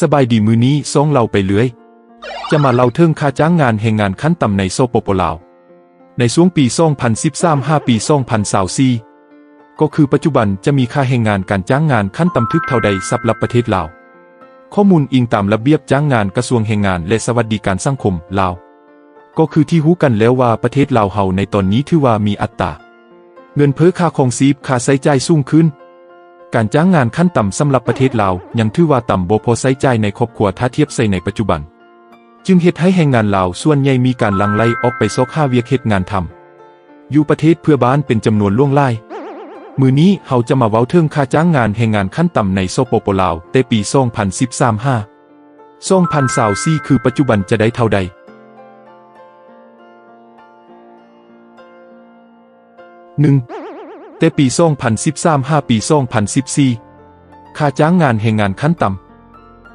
ສະບາຍດີ, ມື້ນີ້ຊ່ອງເລົ່າໄປເລື້ອຍ ຈະມາເລົ່າເຖິງຄ່າຈ້າງງານແຮງງານຂັ້ນຕ່ຳໃນ ສປປ ລາວ ໃນຊ່ວງປີສອງພັນສິບສາມ ຫາປີສອງພັນຊາວສີ່ ກໍຄືປັດຈຸບັນຈະມີຄ່າແຮງງານການຈ້າງງານຂັ້ນຕ່ຳຖືກເທົ່າໃດສຳລັບປະເທດລາວ. ຂໍ້ມູນອີງຕາມລະບຽບຈ້າງງານກະຊວງແຮງງານ ແລະ ສະຫວັດດີການສັງຄົມລາວ. ກໍຄືທີ່ຮູ້ກັນແລ້ວວ່າປະເທດລາວເຮົາໃນຕອນນີ້ຖືວ່າມີອັດຕາເງິນເຟີ້, ຄ່າຄອງຊີບ, ຄ່າໃຊ້ຈ່າຍສູງຂຶ້ນ. ການຈ້າງງານຂັ້ນຕ່ຳສຳລັບປະເທດລາວຍັງຖືວ່າຕ່ຳ, ບໍ່ພໍໃຊ້ຈ່າຍໃນຄອບຄົວຖ້າທຽບໃສ່ໃນປັດຈຸບັນ, ຈຶ່ງເຮັດໃຫ້ແຮງງານລາວສ່ວນໃຫຍ່ມີການຫຼັ່ງໄຫຼອອກໄປຊອກຫາວຽກເຮັດງານທຳ ຢູ່ປະເທດເພື່ອບ້ານເປັນຈຳນວນຫຼວງຫຼາຍ. ມື້ນີ້ເຮົາຈະມາເວົ້າເຖິງຄ່າຈ້າງງານແຮງງານຂັ້ນຕ່ຳໃນ ສປປ ລາວ ແຕ່ປີສອງພັນສິບສາມ ຫາສອງພັນຊາວສີ່ ຄືປັດຈຸບັນຈະໄດ້ເທົ່າໃດ. ໜຶ່ງ, ແຕ່ປີສອງພັນສິບສາມ ຫາປີສອງພັນສິບສີ່ ຄ່າຈ້າງງານແຮງງານຂັ້ນຕ່ຳ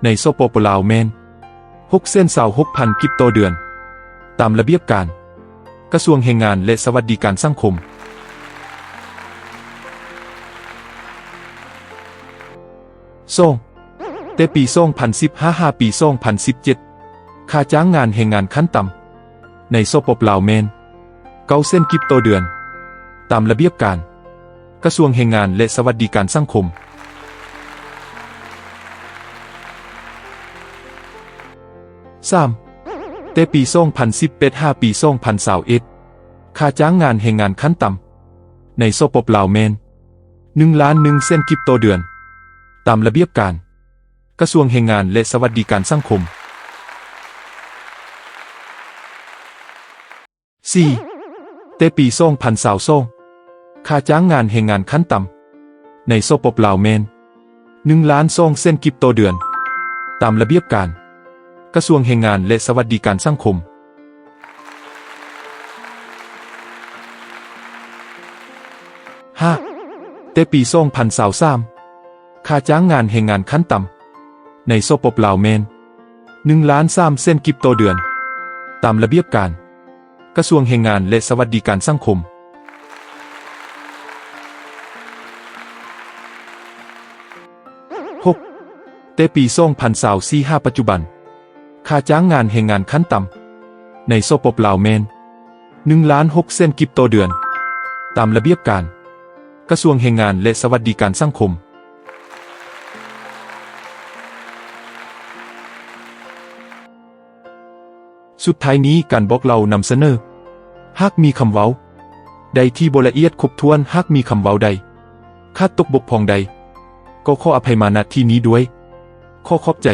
ໃນ ສປປ ລາວ ແມ່ນ ຫົກແສນຊາວຫົກພັນ ກີບຕໍ່ເດືອນ ຕາມລະບຽບການກະຊວງແຮງງານ ແລະ ສະຫວັດດີການສັງຄົມ. ສອງ, ແຕ່ປີສອງພັນສິບຫ້າ ຫາປີສອງພັນສິບເຈັດ ຄ່າຈ້າງງານແຮງງານຂັ້ນຕ່ຳໃນ ສປປ ລາວ ແມ່ນ ເກົ້າແສນ ກີບຕໍ່ເດືອນ ຕາມລະບຽບການກະຊວງແຮງງານ ແລະ ສະຫວັດດີການສັງຄົມ. ສາມ, ແຕ່ປີສອງພັນສິບແປດ ຫາປີສອງພັນຊາວເອັດ ຄ່າຈ້າງງານແຮງງານຂັ້ນຕ່ຳໃນ ສປປ ລາວ ແມ່ນ ໜຶ່ງລ້ານໜຶ່ງແສນ ກີບຕໍ່ເດືອນ ຕາມລະບຽບການກະຊວງແຮງງານ ແລະ ສະຫວັດດີການສັງຄົມ. ສີ່, ແຕ່ປີສອງພັນຊາວສອງ ຄ່າຈ້າງງານແຮງງານຂັ້ນຕ່ຳໃນ ສປປ ລາວ ແມ່ນ ໜຶ່ງລ້ານສອງແສນ ກີບຕໍ່ເດືອນ ຕາມລະບຽບການກະຊວງແຮງງານ ແລະ ສະຫວັດດີການສັງຄົມ. ຫ້າ, ແຕ່ປີສອງພັນຊາວສາມ ຄ່າຈ້າງງານແຮງງານຂັ້ນຕ່ຳໃນ ສປປ ລາວ ແມ່ນ ໜຶ່ງລ້ານສາມແສນ ກີບຕໍ່ເດືອນ ຕາມລະບຽບການກະຊວງແຮງງານ ແລະ ສະຫວັດດີການສັງຄົມ. ຫົກ, ແຕ່ປີສອງພັນຊາວສີ່ ຫາປັດຈຸບັນ ຄ່າຈ້າງງານແຮງງານຂັ້ນຕ່ຳໃນ ສປປ ລາວ ແມ່ນ ໜຶ່ງລ້ານຫົກແສນ ກີບຕໍ່ເດືອນ ຕາມລະບຽບການກະຊວງແຮງງານ ແລະ ສະຫວັດດີການສັງຄົມ. ສຸດທ້າຍນີ້ ການບອກເລົ່ານຳສະເໜີ. ຫາກມີຄຳເວົ້າໃດທີ່ບໍ່ລະອຽດຄົບຖ້ວນ, ຫາກມີຄຳເວົ້າໃດຂາດຕົກບົກຜ່ອງໃດ, ກໍຂໍອະໄພມາ ນະ ທີ່ນີ້ດ້ວຍ. ຂໍຂອບໃຈ.